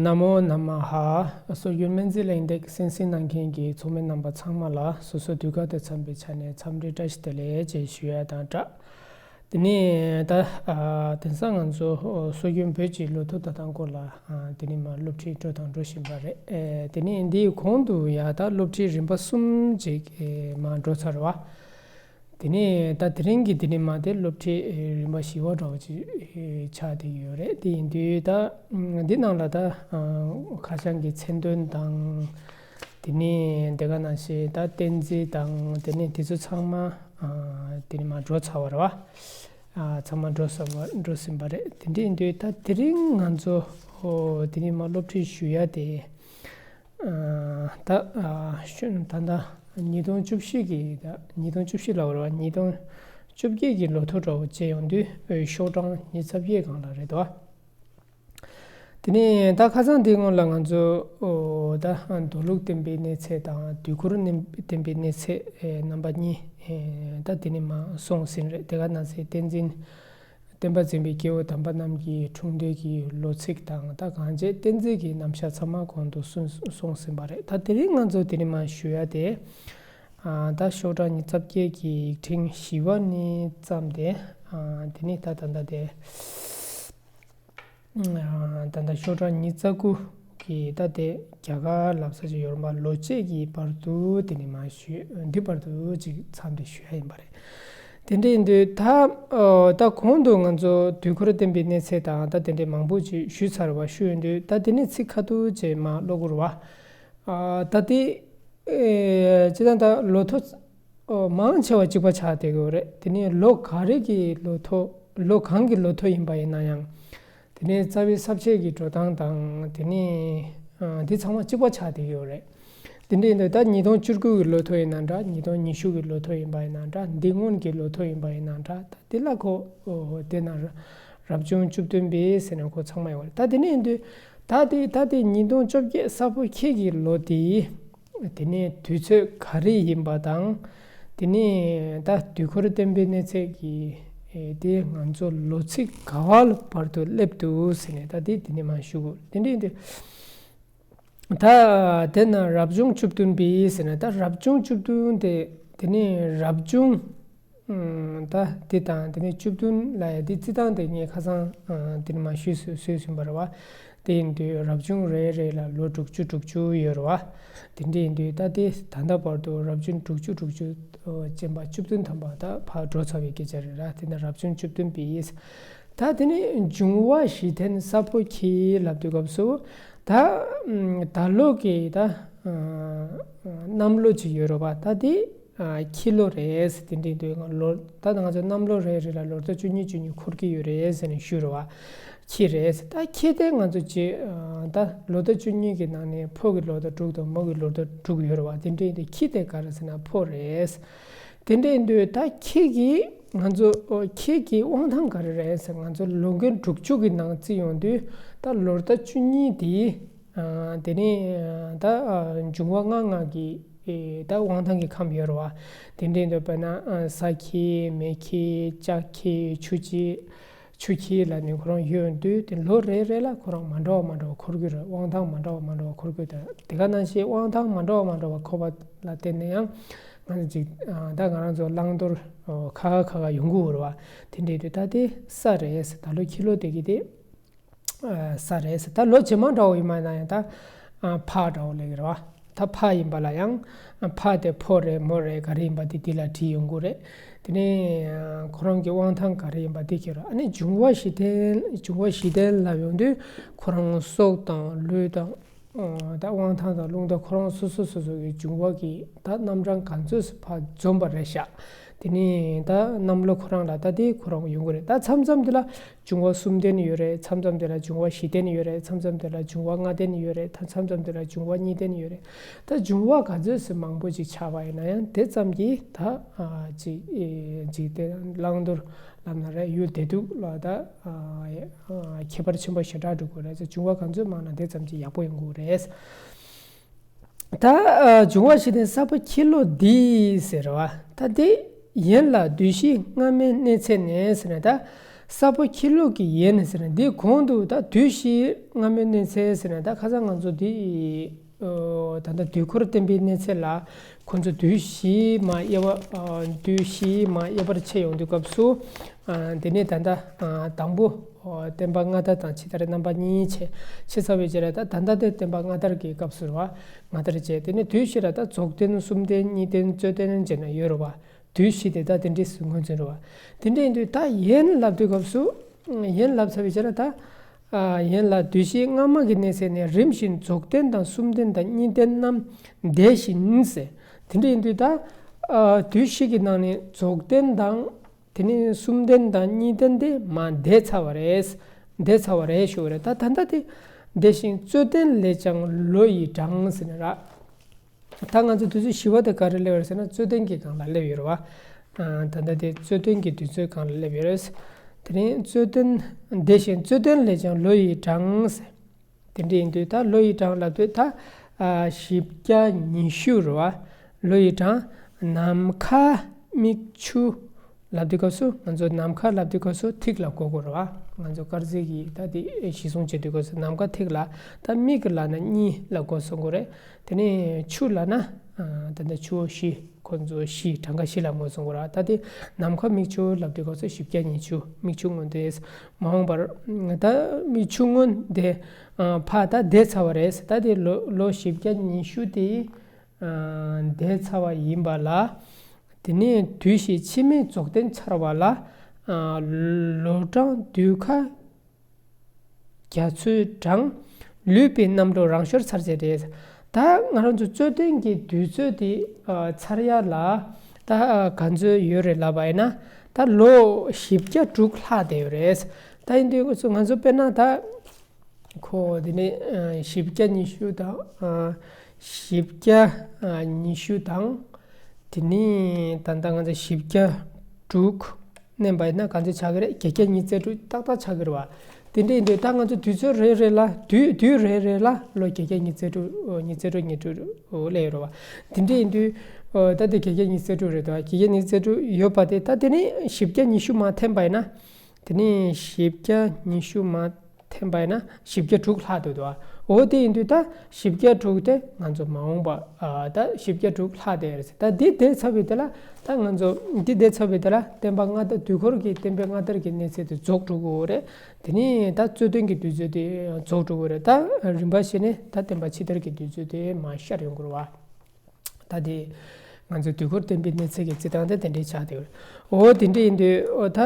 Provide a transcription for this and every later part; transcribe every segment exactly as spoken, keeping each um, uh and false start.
ན་མོ་ན་མ་ཧ། སྲོལ་རྒྱུན་སྨན་རྩིས་གླེང་སྟེགས་གསན་གཟིགས་གནང་མཁན་གྱི་ཚོགས་མི་རྣམ་པ་ཚང་མ་ལ་སོ་སོའི་དུས་བཀག་དང་འཚམས་པའི་ཆ་ནས་འཚམས་འདྲི་བཀྲ་ཤིས་བདེ་ལེགས་ཅེས་ཞུ་ཡ་དང་སྦྲགས། དེ་ནས་ད་ཨ་དེང་སང་ང་ཚོ་སྲོལ་རྒྱུན་བོད་ཀྱི་ལོ་ཐོ་ལྟ་སྟངས་སྐོར་ལ་ཨ་དེ་ནས་མར་སློབ་ཁྲིད་འགྲོ་དང་འགྲོ་བཞིན་པ་རེད། ཨེ་དེ་ནས་འདིའི་གོང་དུ་ཡ་ད་སློབ་ཁྲིད་རིམ་པ་གསུམ་ཅིག་ཨེ་མར་འགྲོ་ཚར་བ། དེ་ནས་ད་དེ་རིང་གི་དེ་ནས་མར་དེ་སློབ་ཁྲིད་རིམ་པ་བཞི་པ་འདྲ་བོ་ཅིག་ཆགས་བསྡད་ཡོད་རེད། དེ་ཡིན་དུས་ད་འདི་ནང་ལ་ད་ཁ་བྱང་གི་མཚན་དོན་དང་། དེ་ནས་དེ་ག་ནང་བཞིན་ད་བསྟན་རྩིས་དང་དེ་ནས་དེ་ཚོ་ཚང་མ་དེ་ནས་མར་འགྲོ་ཚར་བ་རེད་བ། ཚང་མ་འགྲོ་ཚར་བ་འགྲོ་ཟིན་པ་རེད། དེ་འདྲ་ཡིན་དུས་ད་དེ་རིང་ང་ཚོ་དེ་ནས་མར་སློབ་ཁྲིད་ཞུ་ཡ་དེ། ད་ད་ལྟ་ཉིས་སྟོང་བཅུ་བཞི་གི་ད་ཉིས་སྟོང་བཅུ་བཞི་ལ་བར་བ་ཉིས་སྟོང་བཅོ་བརྒྱད་ཀྱི་ལོ་ཐོ་འདྲ་བོ་བྱས་ཡོང་དུས་ཤོག་གྲངས་ཉི་ཤུ་རྩ་བརྒྱད་སྒང་ལ་རེད་དོ། དེ་ནས་ད་ཁ་སང་དེའི་སྔོན་ལ་ང་ཚོ་ད་མདོ་ལུགས་བསྟན་པའི་གནས་ཚད་དང་དུས་འཁོར་བསྟན་པའི་གནས་ཚད་རྣམ་པ་གཉིས་ད་དེ་ནས་མར་སོང་ཟིན་རེད། དེ་ག་ནང་བཞིན་བསྟན་འཛིན། བསྟན་པ་འཛིན་པའི་སྐྱེས་བུ་དམ་པ་རྣམས་ཀྱི་འཁྲུངས་འདས་ཀྱི་ལོ་ཚིགས་དང་ད་གང་བྱས་བསྟན་འཛིན་གྱི་རྣམ་གཞག་ཚང་མ་གོང་དུ་སོང་སོང་ཟིན་པ་རེད། ད་དེ་རིང་ང་ཚོ་དེ་རིང་མར་ཞུ་ཡ་དེ། ད་ཤོག་གྲངས་ཉི་ཤུ་རྩ་བརྒྱད་ཀྱི་ཡིག་ཕྲེང་བཞི་པ་ནས་བརྩམས་ཏེ། དེ་ནས་ད་ད་ལྟ་དེ། ད་ལྟ་ཤོག་གྲངས་ཉི་ཤུ་རྩ་དགུ་གི་ད་དེ་རྒྱ་གར་ལབ་ས་ཅིག་ཡོད་རེད་པ། ལོ་དཔྱད་ཀྱི་བར་དུ་དེ་ནས་མར་ཞུས། འདི་བར་དུ་ཅིག་མཚམས་འདྲི་ཞུ་ཡ་ཡིན་པ་རེད། དེ་འདྲ་ཡིན་དུས་ད་ཨོ་ད་གོང་དུ་ང་ཚོ་དུས་འཁོར་བསྟན་པའི་གནས་ཚད་དང་ད་དེ་འདྲའི་མང་པོ་ཅིག་ཞུས་ཚར་བ་ཞུ་ཡོང་དུས་ད་དེ་ནས་ཚིག་ཁ་ཐུག་ཅིག་མར་ཀློག་དགོས་རེད་པ། ཨ་ད་དེ་ཨེ་སྤྱིར་བཏང་ད་ལོ་ཐོ་ཨོ་མང་ཆེ་བ་གཅིག་པ་ཆགས་བསྡད་ཀྱི་ཡོད་རེད། དེ་ནས་ལོ་ག་རེ་གི་ལོ་ཐོ་ལོ་གང་གི་ལོ་ཐོ་ཡིན་པ་ཡིན་ན་ཡང་། དེ་ནས་རྩ་བའི་ས་བཅད་ཀྱི་འགྲོ་སྟངས་དང་དེ་ནས་ཨ་འདི་ཚང་མ་གཅིག་པ་ཆགས་བསྡད་ཀྱི་ཡོད་རེད། དེ་འདྲ་ཡིན་དུས་ད་ཉིས་སྟོང་བཅུ་དགུ་གི་ལོ་ཐོ་ཡིན་ན་འདྲ། ཉིས་སྟོང་ཉི་ཤུ་གི་ལོ་ཐོ་ཡིན་པ་ཡིན་ན་འདྲ། འདི་སྔོན་གྱི་ལོ་ཐོ་ཡིན་པ་ཡིན་ན་འདྲ། ད་དེ་ལ་ཁོ་ཨོ་དེ་ན་རབ་བྱུང་བཅུ་བདུན་པའི་ཟེར་ན་ཁོ་ཚང་མ་ཡོད་རེད། ད་དེ་འདྲ་ཡིན་དུས་ད་དེ་ད་དེ་ཉིས་སྟོང་བཅོ་བརྒྱད་ས་ཕོ་ཁྱི་གི་ལོ་དེ། དེ་ནས་དུས་ཚོད་ག་རེ་ཡིན་པ་དང་། དེ་ནས་ད་དུས་འཁོར་བསྟན་པའི་གནས་ཚད་ཀྱི་ཨེ་དེ་ང་ཚོ་ལོ་ཚིགས་ག་བ་ལ་བར་དུ་སླེབས་འདུག་ཟེར་ནས་ད་དེ་དེ་ནས་མར་ཞུ་དགོས། དེ་འདྲ་ཡིན་དུས་ད་དེ་ན་རབ་བྱུང་བཅུ་བདུན་པའི་ཟེར་ན་ད་རབ་བྱུང་བཅུ་བདུན་དེ་དེ་ནས་རབ་བྱུང་ཨུམ། ད་དེ་དང་དེ་ནས་བཅུ་བདུན་ལ་ཡ་དེ་རྩི་སྟངས་དེ་ངས་ཁ་སང་ཨ་དེ་ནས་མར་ཞུས་སོ་སོས་ཟིན་པ་རེད་པ། དེ་ཡིན་དུས་རབ་བྱུང་རེ་རེ་ལ་ལོ་དྲུག་ཅུ་དྲུག་ཅུ་ཡོད་རེད་པ། དེ་འདྲ་ཡིན་དུས་ད་དེ་ད་ལྟ་བར་དུ་རབ་བྱུང་དྲུག་ཅུ་དྲུག་ཅུ་ཅན་པ་བཅུ་བདུན་ཐམ་པ་ད་ཕར་འགྲོ་ཚར་བའི་སྐད་ཆ་རེད་ར། དེ་ནས་རབ་བྱུང་བཅུ་བདུན་པའི་ད་དེ་ནས་འབྱུང་བ་བཞི་ལྡན་ས་ཕོ་ཁྱི་ལབ་དུས་སྐབས་སུ་ད་ད་ལོ་གི་ད་གནམ་ལོ་ཅིག་ཡོད་རེད་པ། ད་དེ། ཨ་ཁྱི་ལོ་རེད། དེ་འདྲའི་འདུག་ལོ་ད་ང་ཚོ་གནམ་ལོ་རེ་རེ་ལ་ལོ་ཟླ་བཅུ་གཉིས་བཅུ་གཉིས་འཁོར་གྱི་ཡོད་རེད་ཟེར་ནས་ཞུས་རེད་པ། ཁྱི་རེད། ད་ཁྱི་དེ་ང་ཚོ་ཅི་ཨ་ད་ལོ་ཟླ་བཅུ་གཉིས་ཀྱི་ནང་ནས་ཕོ་གི་ལོ་ཟླ་དྲུག་དང་མོ་གི་ལོ་ཟླ་དྲུག་ཡོད་རེད་པ། དེ་འདྲའི་འདི་ཁྱི་དེ་ག་རེ་ཟེར་ན་ཕོ་རེད། དེ་འདྲའི་འདུག་ད་ཁྱི་གི་ང་ཚོ་ཨོ་ཁྱི་གི་དབང་ཐང་ག་རེ་རེད་ཟེར། ང་ཚོ་ལོ་འགན་དྲུག་ཅུ་གི་ནང་བརྩི་ཡོང་དུས་ད་ལོ་ཟླ་བཅུ་གཉིས་དེ། ཨ་དེ་ནས་ད་ཨ་འབྱུང་བ་ལྔ་ལྔ་གི་ཨེ་ད་དབང་ཐང་གི་ཁམས་ཡོད་རེད་པ། དེ་འདྲའི་འདུག་དཔེར་ན་ཨ་ས་ཁྱི། མེ་ཁྱི། ལྕགས་ཁྱི། ཆུ་ཁྱི། ཆུ་ཁྱི་ལབ་ནས་ཁོ་རང་ཡོད་དུས་དེ་ལོ་རེ་རེ་ལ་ཁོ་རང་མ་འདྲ་བ་མ་འདྲ་བ་འཁོར་གྱི་རེད། དབང་ཐང་མ་འདྲ་བ་མ་འདྲ་བ་འཁོར་གྱི་རེད། དེ་ག་ནང་བཞིན་དབང་ཐང་མ་འདྲ་བ་མ་འདྲ་བ་འཁོར་བ་ལ་བརྟེན་ནས་ཡང་ང་ཚོ་ཅིག་ཨ་ད་ང་རང་ཚོ་བླང་དོར་ཨོ་ཁ་ཁ་ཁ་ཁ་ཡོང་གི་ཡོད་རེད་པ། དེ་འདྲའི་དུས་ད་དེ་ས་རེད། ད་ལོ་ཁྱི་ལོ་དེ་གི་དེ། ས་རེད། ད་ལོ་ཇེ་མང་འདྲ་བོ་ཡིན་པ་ན་ཡང་ད་ཕ་འདྲ་བོ་ལབ་ཀྱི་རེད་པ། ད་ཕ་ཡིན་པ་ལ་ཡང་ཕ་དེ་ཕོ་རེད་མོ་རེད་ག་རེ་ཡིན་པ་དེ་འདི་ལ་བྲིས་ཡོང་གི་རེད། དེ་ནས་ཁོ་རང་གི་དབང་ཐང་ག་རེ་ཡིན་པ་དེ་ཁྱེར་རོ། ཨ་ནི་འབྱུང་བ་བཞི་ལྡན་འབྱུང་བ་བཞི་ལྡན་ལབ་ཡོང་དུས་ཁོ་རང་སྲོག་དང་ལུས་དང་ད་དབང་ཐང་དང་རླུང་དང་ཁོ་རང་སོ་སོ་སོ་སོ་གི་འབྱུང་བ་གི་ད་རྣམ་གྲངས་ག་ཚོད་ཕར་འཛོམས་པ་རེད་ཤག་དེ་ནས་ད་གནམ་ལོ་ཁོ་རང་ལ་ད་དེ་ཁོ་རང་ཡོང་གི་རེད། ད་མཚམས་མཚམས་དེ་ལ་འབྱུང་བ་གསུམ་ལྡན་ཡོད་རེད། མཚམས་མཚམས་དེ་ལ་འབྱུང་བ་བཞི་ལྡན་ཡོད་རེད། མཚམས་མཚམས་དེ་ལ་འབྱུང་བ་ལྔ་ལྡན་ཡོད་རེད། ད་མཚམས་མཚམས་དེ་ལ་འབྱུང་བ་གཉིས་ལྡན་ཡོད་རེད། ད་འབྱུང་བ་ག་ཚོད་ཙམ་མང་པོ་ཅིག་ཆགས་པ་ཡིན་ན་ཡང་དེ་ཙམ་གྱིས་ད་ཨ་ཅིག་ཨེ་འཇིག་རྟེན་བླང་དོར་ལབ་ན་རེད། ཡུལ་བདེ་སྡུག་ལ་ད་ཨ་ཨ་ཁྱད་པར་ཆེན་པོ་ཞེ་དྲག་འགྲོ་གི་རེད། འབྱུང་བ་ག་ཚོད་མང་ན་དེ་ཙམ་གྱིས་ཡག་པོ་ཡོང་གི་རེད། ད་ཨ་འབྱུང་བ་བཞི་ལྡན་ས་ཕོ་ཁྱི་ལོ་འདི་ཟེར་བ། ད་འདི་ཡན་ལག་བདུད་བཞི་སྔ་མའི་གནས་ཚད་ནས་ཟེར་ན་ད་ ས་ཕོ་ཁྱི་ལོ་གི་ཡན་ཟེར་ན་འདི་གོང་དུ་ད་དུས་བཞི་སྔ་མོའི་གནས་ཚད་ཟེར་ན་ད་ཁ་སང་ང་ཚོ་འདི་ད་ལྟ་དུས་འཁོར་བསྟན་པའི་གནས་ཚད་ལ་ཁོ་ཚོ་དུས་བཞི་མ་དབྱེ་བ་དུས་བཞི་མ་དབྱེ་བར་ཕྱེ་ཡོང་དུས་སྐབས་སུ། དེ་ནས་ད་ལྟ་དང་པོ་བསྟན་པ་སྔ་དར་དང་ཕྱི་དར་རྣམ་པ་གཉིས་ཕྱེ་ཕྱེ་ཚར་བའི་རྗེས་ལ་ད་ད་ལྟ་དེ་བསྟན་པ་སྔ་དར་གྱི་སྐབས་སུ་རེད་བ། སྔ་དར་བྱས་དེ་ནས་དུས་བཞི་ལ་ད་རྫོགས་ལྡན་གསུམ་ལྡན་གཉིས་ལྡན་རྩོད་ལྡན་བྱས་ན་ཡོད་རེད་བ། དུས་བཞི་དེ་ད་དེ་འདྲའི་སུ་ངོས་འཛིན་རེད་བ། དེ་འདྲ་ཡིན་དུས་ད་ཡན་ལབ་དུས་སྐབས་སུ། ཡན་ལབ་ཚར་བའི་རྗེས་ལ་ད། ཡན་ལ་དུས་བཞི་སྔ་མ་གི་གནས་ཚད་ནས་རིམ་བཞིན་རྫོགས་ལྡན་དང་གསུམ་ལྡན་དང་གཉིས་ལྡན་རྣམས་འདས་བཞིན་ཟེར། དེ་འདྲ་ཡིན་དུས་ད། དུས་བཞི་གི་ནང་ནས་རྫོགས་ལྡན་དང་། དེ་ནས་གསུམ་ལྡན་དང་གཉིས་ལྡན་དེ་མ་འདས་ཚར་བ་རེད། འདས་ཚར་བ་རེད་ཞུ་བ་རེད་ད་ད་ལྟ་དེ། འདས་ཤིང་རྩོད་ལྡན་ལས་ཀྱང་ལོ་ཡི་གྲངས་ཟེར་ན་ར། ད་ང་ཚོ་དུས་ཚོད་བཞི་པ་དེ་ག་རེ་སླེབས་ཡོད་ཟེར་ན་རྩོད་ལྡན་གྱི་སྒང་ལ་སླེབས་ཡོད་རེད་བ། ད་ལྟ་དེ་རྩོད་ལྡན་གྱི་དུས་ཚོད་སྒང་ལ་སླེབས་ཡོད་རེད། དེ་རིང་རྩོད་ལྡན། འདས་ཤིང་རྩོད་ལྡན་ལས་ཀྱང་ལོ་ཡི་གྲངས། དེ་འདྲ་ཡིན་དུས་ད་ལོ་ཡི་གྲངས་ལབ་དུས་ད། བཞི་བརྒྱ་ཉི་ཤུ་རེད་བ། ལོ་ཡི་གྲངས། ནམ་མཁའ་མིག་ཆུ། ལབ་དུས་སྐབས་སུ་ང་ཚོ་ནམ་མཁའ་ལབ་དུས་སྐབས་སུ་ཐིག་ལ་གོ་དགོས་རེད་བ། ང་ཚོ་དཀར་ཟས་ཀྱི་ད་དེ་གཞི་བཟུང་བྱེད་དུས་སྐབས་སུ་ནམ་མཁའ་ཐིག་ལ་ད་མིག་ལབ་ན་གཉིས་ལ་གོ་སོང་གོ་རེད། དེ་ནས་ཆུ་ལབ་ན་ད་ལྟ་ཆུ་བོ་བཞི་ཁོ་ཚོ་བཞི་གྲངས་ཀ་བཞི་ལ་ངོས་བཟུང་གོ་རེད་ད་དེ་ནམ་མཁའ་མིག་ཆུ་ལབ་དུས་སྐབས་སུ་བཞི་བརྒྱ་ཉི་ཤུ་མིག་ཆུ་སྔོན་དེ་མ་འོངས་པར་ད་མིག་ཆུ་སྔོན་དེ་ཕ་ད་འདས་ཚར་བ་རེད་ད་དེ་ལོ་ལོ་བཞི་བརྒྱ་ཉི་ཤུ་དེ། འདས་ཚར་བ་ཡིན་པ་ལ། དེ་ནས་དུས་བཞི་ཕྱི་མའི་རྫོགས་ལྡན་འཆར་བ་ལ། ལོ་གྲངས་དུས་ཁ་རྒྱ་མཚོའི་གྲངས། ལུས་པའི་རྣམ་རོལ་རང་ཤར་ཚར་ཚད་རེད། ད་ང་རང་ཚོ་རྩོད་ལྡན་གྱི་དུས་ཚོད་དེ་ཚར་ཡ་ལ་ད་ག་ཚོད་ཡོད་རེད་ལབ་པ་ཡིན་ན་ད་ལོ་བཞི་བརྒྱ་དྲུག་ལྷག་བསྡད་ཡོད་རེད། ད་ཡིན་དུས་ང་ཚོ་དཔེར་ན་ད། ཁོ་དེ་ནས་བཞི་བརྒྱ་ཉི་ཤུ་དང་། བཞི་བརྒྱ་ཉི་ཤུ་དང་། དེ་ནས་ད་ལྟ་ང་ཚོ་བཞི་བརྒྱ་དྲུག་མནན་པ་ཡིན་ན་ག་ཚོད་ཆགས་ཀྱི་རེད། བརྒྱད་བརྒྱ་ཉི་ཤུ་རྩ་དྲུག་ཏག་ཏག་ཆགས་ཀྱི་རེད་བ། དེ་འདྲ་ཡིན་དུས་ད་ང་ཚོ་དུས་ཚོད་རེ་རེ་ལ་དུས་དུས་རེ་རེ་ལ་ལོ་བརྒྱད་བརྒྱ་ཉི་ཤུ་རྩ་དྲུག་ཉི་ཤུ་རྩ་དྲུག་ཉི་ཤུ་རྩ་དྲུག་སླེབས་ཡོད་རེད་བ། དེ་འདྲ་ཡིན་དུས་ད་དེ་བརྒྱད་བརྒྱ་ཉི་ཤུ་རྩ་དྲུག་རེད་དོ། བརྒྱད་བརྒྱ་ཉི་ཤུ་རྩ་དྲུག་ཡོད་པ་དེ་ད་དེ་ནས་བཞི་བརྒྱ་ཉི་ཤུ་མ་འཐེན་པ་ཡིན་ན། དེ་ནས་བཞི་བརྒྱ་ཉི་ཤུ་མ་འཐེན་པ་ཡིན་ན་བཞི་བརྒྱ་དྲུག་ལྷག་འདུག་དོ། འོ་དེ་ཡིན་དུས་ད་བཞི་བརྒྱ་དྲུག་དེ་ང་ཚོ་མ་འོངས་པ་ད་བཞི་བརྒྱ་དྲུག་ལྷག་དེ་རེད། ད་འདི་འདས་ཚར་བའི་དེ་ལ་ད་ང་ཚོ་འདི་འདས་ཚར་བའི་དེ་ལ་བསྟན་པ་སྔ་དར་དུས་འཁོར་གྱི་བསྟན་པའི་སྔ་དར་གྱི་གནས་ཚད་དེ་རྫོགས་འགྲོ་གི་རེད། དེ་ནས་ད་རྩོད་ལྡན་གྱི་དུས་ཚོད་དེ་རྫོགས་འགྲོ་གི་རེད། ད་རིམ་པ་བྱས་ནས་ད་བསྟན་པ་ཕྱི་དར་གྱི་དུས་ཚོད་དེ་མར་ཤར་ཡོང་གི་རེད་བ། ད་དེ་ང་ཚོའི་དུས་འཁོར་བསྟན་པའི་གནས་ཚད་ཀྱི་རྩི་སྟངས་དེ་དེ་འདྲའི་ཆགས་བསྡད་ཡོད། འོ་དེ་འདྲ་ཡིན་དུས་འོ་ད་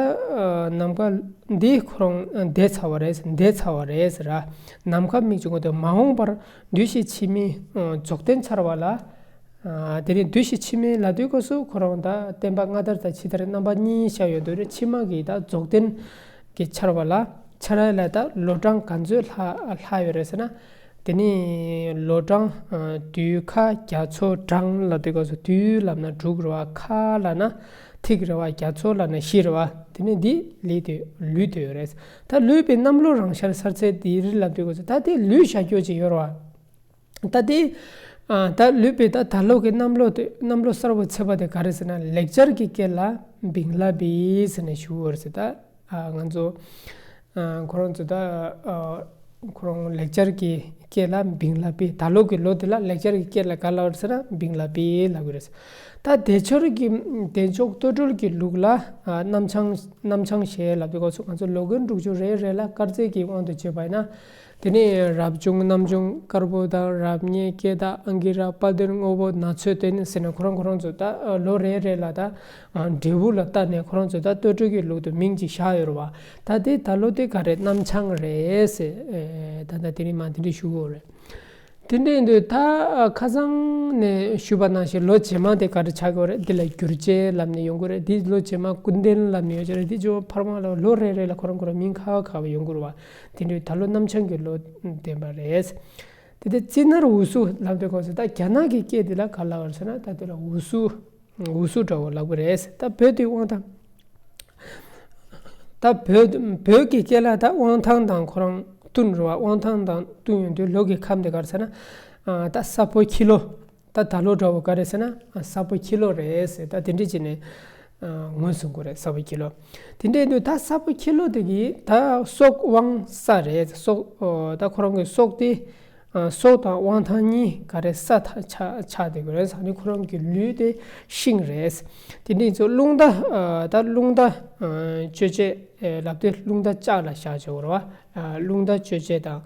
ནམ་མཁའ་འདི་ཁོ་རང་འདས་ཚར་བ་རེད་འདས་ཚར་བ་རེད་ཟེར་ར། ནམ་མཁའ་མིག་ཆུ་ངོ་དེ་མ་འོངས་པར་དུས་བཞི་ཕྱི་མའི་རྫོགས་ལྡན་འཆར་བ་ལ། དེ་ནས་དུས་བཞི་ཕྱི་མའི་ལབ་དུས་སྐབས་སུ་ཁོ་རང་ད་བསྟན་པ་སྔ་དར་དང་ཕྱི་དར་རྣམ་པ་གཉིས་བཞག་ཡོད་དུས་ཕྱི་མ་གི་ད་རྫོགས་ལྡན་གྱི་འཆར་བ་ལ་འཆར་ཡ་ལ་ད་ལོ་གྲངས་ག་ཚོད་ལྷག་ལྷག་ཡོད་རེད་ཟེར་ན། དེ་ནས་ལོ་གྲངས་དུས་ཁ་རྒྱ་མཚོ་གྲངས་ལབ་དུས་སྐབས་སུ་དུས་ལབ་ན་དྲུག་རེད་བ། ཁ་ལབ་ན་ཐིག་རེད་བ། རྒྱ་མཚོ་ལབ་ན་བཞི་རེད་བ། དེ་ནས་འདི་ལུས་དེ་ལུས་དེ་ཡོད་རེད། ད་ལུས་པའི་གནམ་ལོ་རང་ཤར་ཚར་ཚད་འདི་རེད་ལབ་དུས་སྐབས་སུ་ད་དེ་ལུས་བཞག་རྒྱུ་ཅིག་ཡོད་རེད་བ། ད་དེ། ད་ལུས་པའི་ད་ད་ལོ་གི་གནམ་ལོ་དེ་གནམ་ལོ་གསར་པ་ཚེས་པ་དེ་ག་རེ་ཟེར་ན་ལེགས་སྦྱར་གྱི་སྐད་ལ་བིང་ལ་བི་ཟེར་ནས་ཞུ་བར་ཟེར་ད། ང་ཚོ་ཁོ་རང་ཚོ་ད་ཁོ་རང་ལེགས་སྦྱར་གྱི་སྐད་ལ་བིང་ལ་བི་ད་ལོ་གི་ལོ་དེ་ལ་ལེགས་སྦྱར་གྱི་སྐད་ལ་ག་ལབ་པར་ཟེར་ན་བིང་ལ་བི་ལབ་གི་རེད། ད་བདེ་མཆོག་གི་བདེ་མཆོག་བསྟོད་འགྲོལ་གྱི་ལུགས་ལ་རྣམ་བྱང་རྣམ་བྱང་ཞེས་ལབ་དུས་སྐབས་སུ་ང་ཚོ་ལོ་རྒན་དྲུག་ཅུ་རེ་རེ་ལ་དཀར་ཟས་ཀྱི་དབང་དུ་བྱས་པ་ཡིན་ན། དེ་ནས་རབ་བྱུང་རྣམ་བྱུང་དཀར་པོ་དང་རབ་བརྙེས་སྐྱེ་དང་ཨང་ཀི་ར་དཔལ་ལྡན་དངོས་པོ་ན་ཚོད་དེ་ནི་ཟེར་ནས་ཁོ་རང་ཁོ་རང་ཚོ་ད་ལོ་རེ་རེ་ལ་ད་འབྲས་བུ་ལ་ལྟ་ནས་ཁོ་རང་ཚོ་ད་བསྟོད་འགྲོལ་གྱི་ལུགས་དུ་མིང་ཅིག་བཞག་ཡོད་རེད་བ། ད་དེ་ད་ལོ་དེ་ག་རེ་རྣམ་བྱང་རེད་ཟེར། ད་ད་དེ་རིང་མ་དེ་འདྲ་ཞུ་གི་རེད། དེ་འདྲ་ཡིན་དུས་ད་ཁ་སང་ནས་ཞུས་པ་ནང་བཞིན་ལོ་རྗེས་མ་དེ་ག་རེ་ཆགས་ཀྱི་རེད། འདི་ལ་སྒྱུར་བཅོས་ལབ་ནས་ཡོང་གི་རེད། འདི་ལོ་རྗེས་མ་སྐུ་ལྡན་ལབ་ནས་ཡོང་གི་རེད། འདི་ཇོ་འཕར་མ་ལ་ལོ་རེ་རེ་ལ་ཁོ་རང་ཁོ་རང་མིང་ཁ་བ་ཁ་བ་ཡོང་གི་རེད་བ། དེ་འདྲའི་ད་ལོ་རྣམ་བྱང་གི་ལོ་བསྟན་པ་རེད། དེ་དེ་ཙི་ནར་འུ་སུ་ལབ་དུས་སྐབས་སུ་ད་རྒྱ་ནག་གི་སྐད་འདི་ལ་ག་ལབ་པར་ཟེར་ན་ད་དེ་ལ་འུ་སུ། འུ་སུ་འདྲ་བོ་ལབ་གི་རེད། ད་བོད་དེ་དབང་ཐང་། ད་བོད་བོད་ཀྱི་སྐད་ལ་ད་དབང་ཐང་དང་ཁོ་རང་བསྟུན་རེད་བ། དབང་ཐང་དང་བསྟུན་ཡོང་དུས་ལོ་གི་ཁམས་དེ་ག་རེ་ཟེར་ན། ད་ས་ཕོ་ཁྱི་ལོ། ད་ད་ལོ་འདྲ་བོ་ག་རེ་ཟེར་ན་ས་ཕོ་ཁྱི་ལོ་རེད་ཟེར། ད་དེ་འདྲ་བྱས་ནས་ ངོས་བཟུང་དགོས་རེད། ས་བོན་ཁྱི་ལོ། དེ་འདྲ་ཡིན་དུས་ད་ས་བོན་ཁྱི་ལོ་དེ་གི་ད་སྲོག་དབང་ས་རེད། སྲོག་ད་ཁོ་རང་གི་སྲོག་དེ་སྲོག་དང་དབང་ཐང་གཉིས་ག་རེ་ས་ཐ་ཆ་ཆགས་བསྡད་དགོས་རེད། ཨ་ནི་ཁོ་རང་གི་ལུས་དེ་ཤིང་རེད། དེ་འདྲ་ཡིན་ཙང་རླུང་རྟ་ད་རླུང་རྟ་གཅོད་བྱེད་ལབ་དུས་རླུང་རྟ་ལྕགས་ལ་བཞག་ཆོག་རེད་བ། རླུང་རྟ་གཅོད་བྱེད་དང་།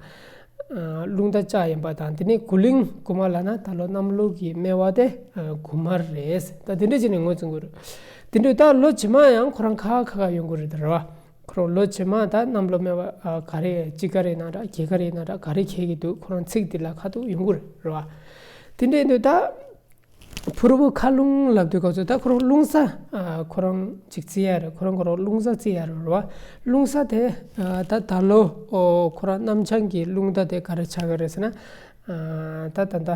རླུང་རྟ་ལྕགས་ཡིན་པ་དང་དེ་ནས་དགུ་གླིང་དགུ་དམར་ལབ་ན་ད་ལོ་གནམ་ལོ་གི་སྨེ་བ་དེ་དགུ་དམར་རེད། ད་དེ་འདྲ་བྱས་ནས་ངོས་འཛིན་དགོས་རེད། དེ་འདྲ་ད་ལོ་རྗེས་མ་ཡང་ཁོ་རང་ཁ་ཁ་ཁ་ཡོང་གི་རེད་རེད་བ། ཁོ་རང་ལོ་རྗེས་མ་ད་གནམ་ལོ་སྨེ་བ་ག་རེ་དཔྱིད་ཀ་རེད་ན་འདྲ་རྒྱལ་ཁ་རེད་ན་འདྲ་ག་རེ་འཁེལ་གི་འདུག་ཁོ་རང་ཚིག་འདི་ལ་ཁ་ཐུག་ཡོང་གི་རེད་རེད་བ། དེ་འདྲ་ཡིན་དུས་ད། ཕུར་བུ་མཁའ་རླུང་ལབ་དུས་སྐབས་སུ་ད་ཁོ་རང་རླུང་ས་ཁོ་རང་ཅིག་བརྩི་ཡ་རེད། ཁོ་རང་ཁོ་རང་རླུང་ས་བརྩི་ཡ་རེད་བ། རླུང་ས་དེ་ད་ད་ལོ་ཁོ་རང་གནམ་བྱང་གི་རླུང་རྟ་དེ་ག་རེ་ཆགས་ཀྱི་རེད་ཟེར་ན། ད་ད་ད་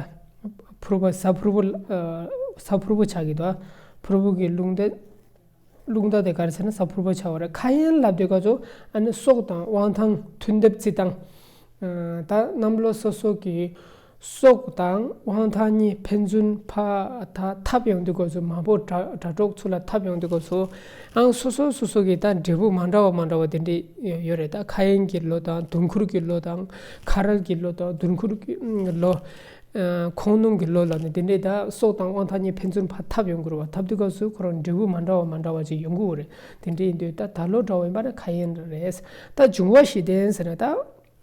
ཕུར་བུ་ས་ཕུར་བུ་ས་ཕུར་བུ་ཆགས་ཀྱི་འདུག་ཕུར་བུ་གི་རླུང་རྟ་རླུང་རྟ་དེ་ག་རེ་ཟེར་ན་ས་ཕུར་བུ་ཆགས་པ་རེད། མཁའ་དབྱིངས་ལབ་དུས་སྐབས་སུ་ཨ་ནི་སྲོག་དང་དབང་ཐང་མཐུན་སྡེབ་བརྩི་སྟངས། ད་གནམ་ལོ་སོ་སོ་གི་སྲོག་དང་དབང་ཐང་གཉིས་ཕན་ཚུན་ཕར་ད་འཐབ་ཡོང་དུས་སྐབས་སུ་མ་འབོར་དགྲ་དགྲ་གྲོགས་ཚུར་ལ་འཐབ་ཡོང་དུས་སྐབས་སུ་ཨང་སོ་སོ་སོ་སོ་གི་ད་འབྲས་བུ་མ་འདྲ་བ་མ་འདྲ་བ་དེ་འདྲ་ཡོད་རེད། ད་མཁའ་དབྱིངས་ཀྱི་ལོ་དང་དུང་ཁུར་གྱི་ལོ་དང་ཁ་རལ་གྱི་ལོ་དང་དུང་ཁུར་གྱི་ལོ། ཁོང་སྣུམ་གྱི་ལོ་ལ་ནི་དེ་འདྲའི་ད་སྲོག་དང་དབང་ཐང་གཉིས་ཕན་ཚུན་ཕར་འཐབ་ཡོང་དགོས་རེད་བ། འཐབ་དུས་སྐབས་སུ་ཁོ་རང་འབྲས་བུ་མ་འདྲ་བ་མ་འདྲ་བ་ཅིག་ཡོང་གི་ཡོད་རེད། དེ་འདྲ་ཡིན་དུས་ད་ད་ལོ་འདྲ་བ་ཡིན་པ་ན་མཁའ་དབྱིངས་རེད། ད་འབྱུང་བ་བཞི་ལྡན་ཟེར་ན་ད་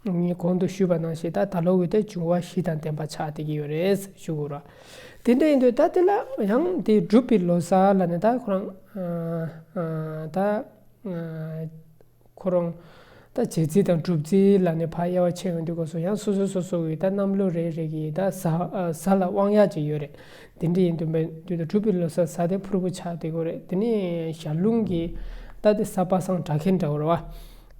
ངས་གོང་དུ་ཞུས་པ་ནང་བཞིན་ད་ད་ལོ་འོས་ཏེ་འབྱུང་བ་བཞི་དང་ལྡན་པ་ཆགས་བསྡད་ཀྱི་ཡོད་རེད་ཞུ་དགོས་རེད། དེ་འདྲ་ཡིན་དུས་ད་དེ་ལ་ཡང་དེ་སྒྲུབ་པའི་ལོ་གསར་ལ་ནི་ད་ཁོ་རང་ད། ཁོ་རང་ད་བྱེད་རྩིས་དང་སྒྲུབ་རྩིས་ལ་ནི་ཕར་དབྱེ་བ་ཕྱེ་ཡོང་དུས་སྐབས་སུ་ཡང་སོ་སོ་སོ་སོ་གི་ད་གནམ་ལོ་རེ་རེ་གི་ད་གཟའ་གཟའ་ལ་དབང་ཡག་ཅིག་ཡོད་རེད། དེ་འདྲ་ཡིན་དུས་མེད་དུས་ད་སྒྲུབ་པའི་ལོ་གསར་གཟའ་དེ་ཕུར་བུ་ཆགས་བསྡད་ཀྱི་ཡོད་རེད། དེ་ནས་ཞར་རླུང་གི་ད་དེ་གཟའ་པ་སངས་དགྲ་བགེགས་འདྲ་བོ་རེད་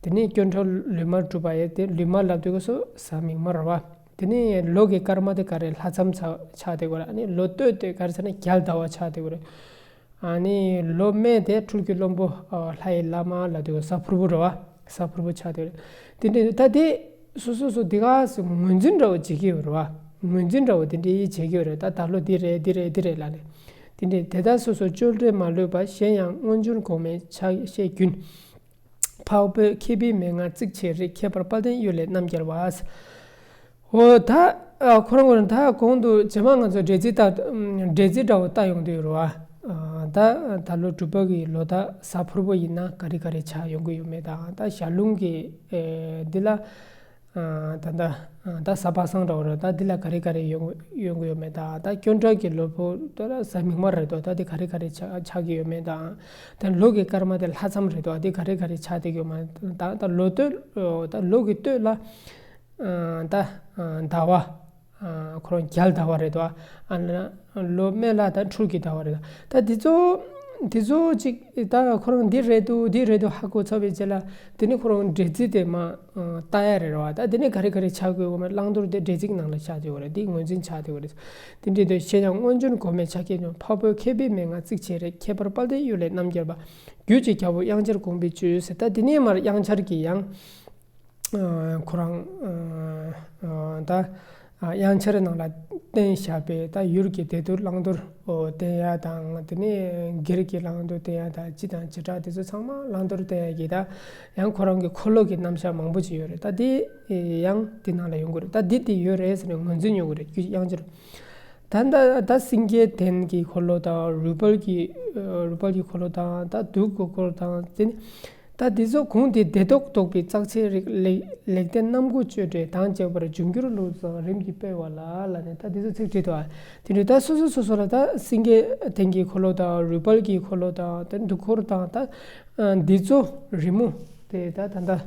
བ། དེ་ནས་སྐྱོན་བྲལ་ལུས་དམར་གྲུབ་པ་ཡོད་དེ་ལུས་དམར་ལབ་དུས་སྐབས་སུ་གཟའ་མིག་དམར་རེད་བ། དེ་ནས་ལོ་གི་སྐར་མ་དེ་ག་རེ་ལྷ་མཚམས་ཆགས་བསྡད་ཀྱི་ཡོད་རེད། ཨ་ནི་ལོ་སྟོད་དེ་ག་རེ་ཟེར་ན་རྒྱལ་ཟླ་བ་ཆགས་བསྡད་ཀྱི་ཡོད་རེད། ཨ་ནི་ལོ་སྨད་དེ་སྤྲུལ་སྐུ་བློན་པོ་ལྷ་ཡི་བླ་མ་ལ་དེ་གཟའ་ཕུར་བུ་རེད་བ། གཟའ་ཕུར་བུ་ཆགས་དེ་རེད། དེ་འདྲ་ད་དེ་སོ་སོ་སོ་དེ་ག་སུ་ངོས་འཛིན་འདྲ་བོ་བྱེད་ཀྱི་ཡོད་རེད་བ། ངོས་འཛིན་འདྲ་བོ་དེ་འདྲ་ཡིས་བྱེད་ཀྱི་ཡོད་རེད། ད་ད་ལོ་འདི་རེད་འདི་རེད་འདི་རེད་ལབ་ནས། དེ་འདྲ་དེ་ལྟར་སོ་སོ་བཅོལ་འདྲེ་མ་ལུས་པ་གཞན་ཡང་མངོན་འབྱོར་གོང་མའི་ཕྱག་བཞེས་རྒྱུན། འཕགས་བོད་མཁས་པའི་མན་ངག་གཙིགས་ཆེར་རིག་མཁས་པར་དཔལ་ལྡན་གཡུལ་ལས་རྣམ་རྒྱལ་བ། འོ་ད། ཨ་ཁོ་རང་ཁོ་རང་ད་གོང་དུ་རྗེས་མ་ང་ཚོ་འགྲེལ་རྩིས་ལྟ་འགྲེལ་རྩིས་འདྲ་བོ་ལྟ་ཡོང་དུས་རེད་བ། ཨ་ད་ད་ལོ་འབྲུག་པ་གི་ལོ་ད་གཟའ་ཕུར་བུ་ཡིན་ན་ག་རེ་ག་རེ་ཆགས་ཡོང་གི་ཡོད་མེད་དང་ད་ཞར་རླུང་གི་ཨེ་འདི་ལ་ཨ་ད་ད་ད་གཟའ་པ་སངས་འདྲ་བོ་རེད། ད་འདི་ལ་ག་རེ་ག་རེ་ཡོང་ཡོང་གི་ཡོད་མེད་དང་ད་སྐྱོན་བྲལ་གྱི་ལོ་ཕོ་ད་ལ་གཟའ་མིག་དམར་རེད་དོ། ད་འདི་ག་རེ་ག་རེ་ཆགས་ཆགས་ཀྱི་ཡོད་མེད་དང་ད་ལོ་གི་སྐར་མ་དེ་ལྷ་མཚམས་རེད་དོ། འདི་ག་རེ་ག་རེ་ཆགས་བསྡད་ཀྱི་ཡོད་མེད་དང་ད་ལོ་སྟོད་ད་ལོ་གི་སྟོད་ལ། ཨ་ད་ཨ་ཟླ་བ། ཨ་ཁོ་རང་རྒྱལ་ཟླ་བ་རེད་དོ། ཨ་ན་ལོ་སྨད་ལ་ད་འཁྲུལ་གྱི་ཟླ་བ་རེད་དོ། ད་འདི་ཚོ་འདི་ཚོ་ཅིག་ད་ཁོ་རང་འདི་རེད་འདུག་འདི་རེད་འདུག་ཧ་གོ་ཚར་བའི་རྗེས་ལ་དེ་ནི་ཁོ་རང་འགྲེལ་རྩིས་དེ་མ་ཨ་ལྟ་ཡ་རེད་ར་བ། ད་དེ་ནི་ག་རེ་ག་རེ་ཆགས་དགོས་འོ་མ་བླང་དོར་དེ་འགྲེལ་རྩིས་ནང་ལ་ཆགས་བསྡད་ཡོད་རེད། འདི་ངོས་འཛིན་ཆགས་བསྡད་ཡོད་རེད། དེ་འདྲའི་དོན་གཞན་ཡང་མངོན་འབྱོར་གོང་མའི་ཕྱག་བཞེས་རྒྱུན། འཕགས་བོད་མཁས་པའི་མན་ངག་གཙིགས་ཆེར་རིག་མཁས་པར་དཔལ་ལྡན་གཡུལ་ལས་རྣམ་རྒྱལ་བ། རྒྱུད་ཀྱི་རྒྱལ་པོ་དབྱངས་འཆར་དགོངས་པའི་བཅུད་ཟེར། ད་དེ་ནས་མར་དབྱངས་འཆར་གྱི་ཡང་ཁོ་རང་ད་དབྱངས་འཆར་ནང་ལ་བསྟན་བཞག་པའི་ད་ཡུལ་གྱི་བདེ་སྡུག་བླང་དོར་བསྟན་ཡ་དང་དེ་ནས་སྒེར་གྱི་བླང་དོར་བསྟན་ཡ་དང་སྤྱི་དང་བྱེ་བྲག་དེ་ཚོ་ཚང་མ་བླང་དོར་བསྟན་ཡ་གི་ད་ཡང་ཁོ་རང་གི་འཁོར་ལོ་གི་རྣམ་གཞག་མང་པོ་ཅིག་ཡོད་རེད། ད་དེ་ཡང་དེ་ནང་ལ་ཡོང་གི་རེད། ད་དེ་དེ་ཡོད་རེད་ཟེར་ནས་ངོས་འཛིན་ཡོང་གི་རེད། རྒྱུད་དབྱངས་འཆར། ད་ད་ད་སེང་གེ་ལྡན་གྱི་འཁོར་ལོ་དང་རུས་སྦལ་གྱི་རུས་སྦལ་གྱི་འཁོར་ལོ་དང་ད་གདུགས་ཀྱི་འཁོར་ལོ་དང་དེ་ནི་ད་དེ་ཚོ་གུང་དེ་བདེ་སྡུག་རྟོགས་པའི་རྩག་ཆེན་རིག་ལེགས་ལེགས་ལྡན་རྣམ་དགུ་གཅོད་འདྲེ་དང་བཅས་པར་འབྱུང་འགྱུར་ལུགས་བཟང་རིམ་གྱིས་སྤེལ་བ་ལ་ལ་ནི་ད་དེ་ཚོ་ཚིག་བྲིས་འདུག་ཨ། དེ་འདྲའི་ད་སོ་སོ་སོ་སོ་ལ་ད་སེང་གེ་ལྡན་གྱི་འཁོར་ལོ་དང་རུས་སྦལ་གྱི་འཁོར་ལོ་དང་ད་གདུགས་འཁོར་དང་ད་འདི་ཚོ་རི་མོ་དེ་ད་ད་ད།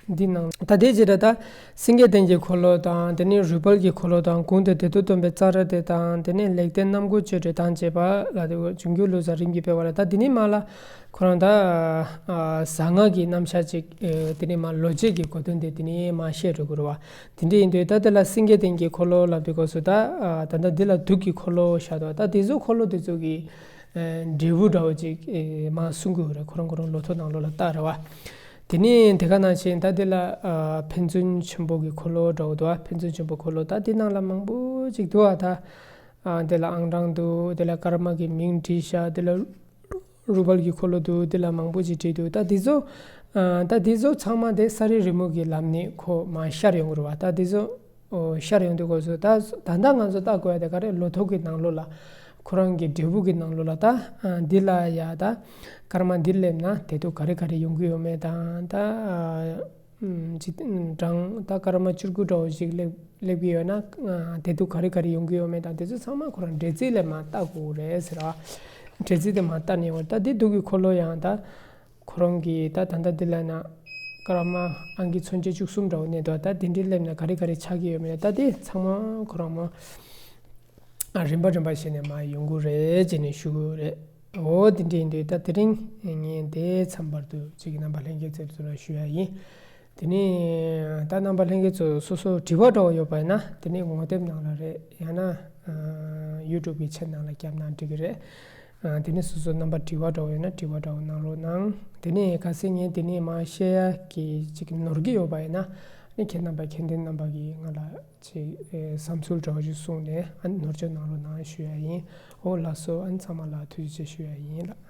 འདི་ནང་ད་དེ་རྗེས་ད་ད་སེང་གེ་ལྡན་གྱི་འཁོར་ལོ་དང་དེ་ནས་རུས་སྦལ་གྱི་འཁོར་ལོ་དང་གུང་དེ་བདེ་སྡུག་སྟོན་པའི་ཙཱ་ར་དེ་དང་དེ་ནས་ལེགས་ལྡན་རྣམ་དགུ་གཅོད་འདྲེ་དང་བཅས་པ་ལ་དེ་འབྱུང་འགྱུར་ལུགས་བཟང་རིམ་གྱིས་སྤེལ་བ་ལ་ད་དེ་ནས་མ་ལ་ཁོ་རང་ད་གཟའ་ལྔ་གི་རྣམ་གཞག་ཅིག་དེ་ནས་མ་ལོ་རྗེས་ཀྱི་གོ་དོན་དེ་དེ་ནས་མ་བཤད་འགྲོ་དགོས་རེད་བ། དེ་འདྲ་ཡིན་དུས་ད་དེ་ལ་སེང་གེ་ལྡན་གྱི་འཁོར་ལོ་ལབ་དུས་སྐབས་སུ་ད་ད་ལྟ་འདི་ལ་གདུགས་ཀྱི་འཁོར་ལོ་བཞག་འདུག་ད་དེ་ཚོ་འཁོར་ལོ་དེ་ཚོ་གི་འབྲས་བུ་འདྲ་བོ་ཅིག་མ་གསུང་གི་ཡོད་རེད། ཁོ་རང་ཁོ་རང་ལོ་ཐོ་ནང་ལོ་ལ་བལྟ་རེད་བ། དེ་ནས་དེ་ག་ནང་བཞིན་ད་དེ་ལ་ཨ་ཕན་ཚུན་ཆེན་པོ་གི་འཁོར་ལོ་འདྲ་བོ་འདུག་ཨ་ཕན་ཚུན་ཆེན་པོ་འཁོར་ལོ་ད་དེ་ནང་ལ་མང་པོ་ཅིག་འདུག་ཨ་ད། ཨ་དེ་ལ་ཨང་གྲངས་འདུག་དེ་ལ་སྐར་མ་གི་མིང་བྲིས་ཤག་དེ་ལ་ རུ་སྦལ་གྱི་འཁོར་ལོ་འདུག་འདི་ལ་མང་པོ་ཅིག་བྲིས་འདུག་ད་འདི་ཚོ་ཨ་ད་འདི་ཚོ་ཚང་མ་དེ་ས་རིས་རི་མོ་གི་ལམ་ནས་ཁོ་མར་ཤར་ཡོང་གི་རེད་བ། ད་འདི་ཚོ་ཨོ་ཤར་ཡོང་དུས་སྐབས་སུ་ད་ད་ལྟ་ང་ཚོ་ལྟ་དགོས་ཡ་དེ་ག་རེ་ལོ་ཐོ་གི་ནང་ལོགས་ལ་ཁོ་རང་གི་འབྲས་བུ་གི་ནང་ལོགས་ལ་ད་ཨ་འདི་ལ་ཡ་ད་སྐར་མ་འདི་སླེབས་ན་དེ་དུས་ག་རེ་ག་རེ་ཡོང་གི་ཡོད་མེད་དང་ད་ཨ་ཅི་གྲངས་ད་སྐར་མ་བཅུ་དགུ་འདྲ་བོ་ཞིག་སླེབས་སླེབས་ཀྱི་ཡོད་ན་ཨ་དེ་དུས་ག་རེ་ག་རེ་ཡོང་གི་ཡོད་མེད་དང་དེ་ཚོ་ཚང་མ་ཁོ་རང་འགྲེལ་རྩིས་ལས་མར་ལྟ་དགོས་རེད་ཟེར་བ། འགྲེལ་རྩིས་དེ་མར་ལྟ་ནས་ཡོང་བ། ད་དེ་འདུག་གི་འཁོར་ལོ་ཡང་ད། ཁོ་རང་གིས་ད་ད་ལྟ་འདི་ལ་ན་སྐར་མ་ཨང་ཀི་མཚོན་བྱེད་བཅུ་གསུམ་འདྲ་བོ་གནས་འདུག་ད་དེ་འདྲའི་སླེབས་ན་ག་རེ་ག་རེ་ཆགས་ཀྱི་ཡོད་མེད་ད་དེ་ཚང་མ་ཁོ་རང་མོ་ཨ་རིམ་པ་རིམ་པ་བྱས་ནས་མར་ཡོང་གི་རེད་ཅེས་ནས་ཞུ་གི་རེད། འོ་དེ་འདྲ་ཡིན་དུས་ད་དེ་རིང་ངས་འདི་མཚམས་བར་དུ་ཅིག་རྣམ་པ་ལྷན་རྒྱས་ཚོ་ལ་ཞུ་ཡ་ཡིན། དེ་ནས་ད་རྣམ་པ་ལྷན་རྒྱས་ཚོ་སོ་སོ་དྲི་བ་འདྲ་བོ་ཡོད་པ་ཡིན་ན་དེ་ནས་ངོ་དེབ་ནང་ལ་རེད་ཡང་ན་ཡུ་ཊུབ་གི་ཆེད་ནང་ལ་བརྒྱབ་ན་འགྲིག་གི་རེད། ཨ་དེ་ནས་སོ་སོ་རྣམ་པ་དྲི་བ་འདྲ་བོ་ཡོད་ན་དྲི་བ་འདྲ་བོ་གནང་རོགས་གནང་། དེ་ནས་གལ་སྲིད་ངས་དེ་ནས་མར་བཤད་ཡ་གི་ཅིག་ནོར་གྱི་ཡོད་པ་ཡིན་ན་ཨ་ནི་ཁྱེད་རྣམ་པ་མཁྱེན་ལྡན་རྣམ་པ་གིས་ང་ལ་ཅིག་ཨེ་བསམ་ཚུལ་འདྲ་བོ་ཞིག་གསུངས་ནས་ཨ་ནི་ནོར་བཅོས་གནང་རོགས་གནང་ཞུ་ཡ་ཡིན། འོ་ལགས་སོ། ཨ་ནི་ཚང་མ་ལ་ཐུགས་རྗེ་ཆེ་ཞུ་ཡ་ཡིན་ལགས།